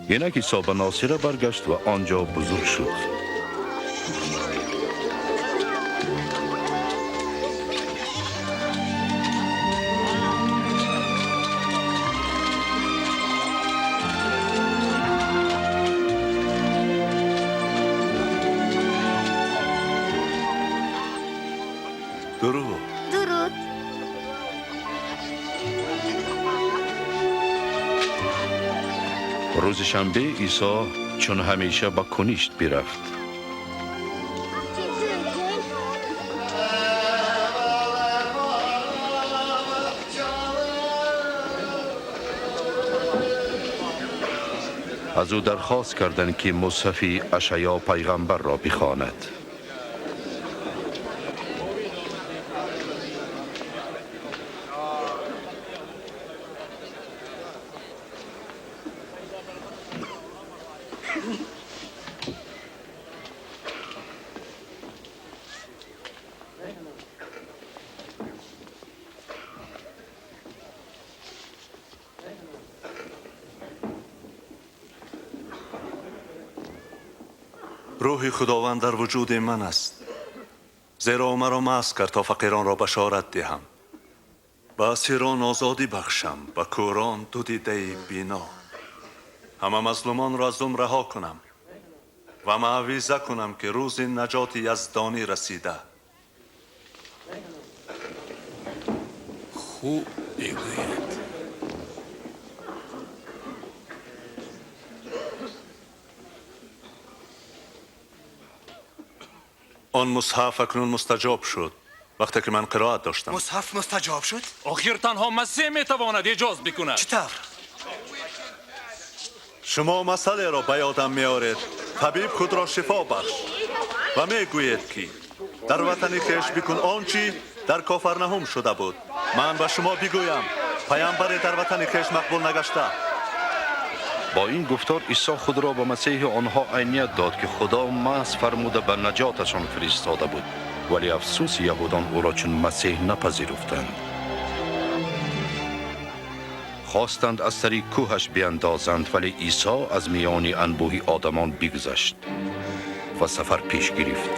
Инак Исо ба Носира баргашт ва он ҷо бузург шуд. Дуруд. Дуруд. Рӯзи шанбе Исо чун ҳамеша ба куништ бирафт. Аз ӯ дархост карданд, ки мусҳафи Ашаё пайғамбарро бихонад. Рӯҳи Худованд дар вуҷуди ман аст, зеро маро масҳ кард то фақиронро башорат диҳам, ба асирон озодӣ бахшам, ба кӯрон ду дидаи бино, ҳама мазлумонро аз зулм раҳо кунам ва маъвиза кунам, ки рӯзи наҷоти яздонӣ расида. Хуб мегӯяд. Он мусҳаф акнун мустаҷоб шуд, вақте ки ман қироат доштам. Мусҳаф мустаҷоб шуд? Охир танҳо Масеҳ метавонад эҷоз бикунад. Чӣ тавр? Шумо масъалеро ба ёдам меоред. Табиб худро шифо бахш ва мегӯед, ки дар ватани хеш бикун он чӣ дар Кофарнаҳум шуда буд. Ман ба шумо бигӯям, паямбаре дар ватани хеш мақбул нагашта. Бо ин гуфтор Исо худро ба Масеҳи онҳо айният дод, ки Худо маҳз фармуда ба наҷоташон фиристода буд. Вале афсӯси, яҳудон ӯро чун Масеҳ напазируфтанд. Хостанд аз сари кӯҳаш биандозанд, вале Исо аз миёни анбӯҳи одамон бигузашт ва сафар пеш гирифт.